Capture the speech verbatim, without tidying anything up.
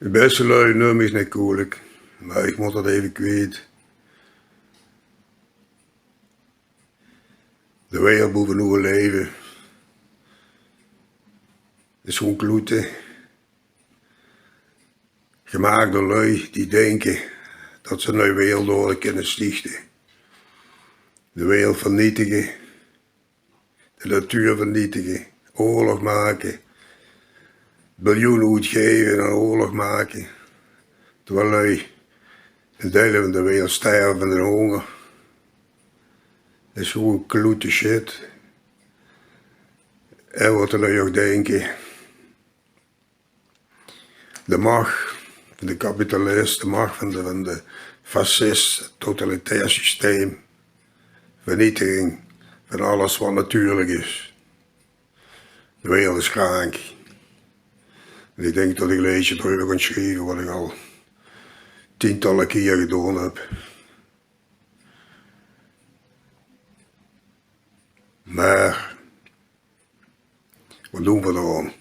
De bèste lui, num mich neet koelik, mer ich mót det effe kwiet. De wereld boe v'r noe in leve is gewoen kloete. Gemaak door lui die dinke det ze 'n nui wereldorde kinne stichte. De wereld vernietige, de natuur vernietige, oorlog make, biljoene oetgaeve en 'nen oorlog make, terwiel lui in deile van de wereld sterve van de hónger. Det is gewoen kloete shit. En waat de lui ouch dinke, de mach van de kapitalis, de mach van de, van de fascist, totalitair systeem, vernietiging van alles waat natuurlik is. De wereld is kraank. En ich dink det ich 'n leedje d'reuver kan sjrieve, waat ich al tientalle kier gedaon höb. Mer waat doon v'r d'raan?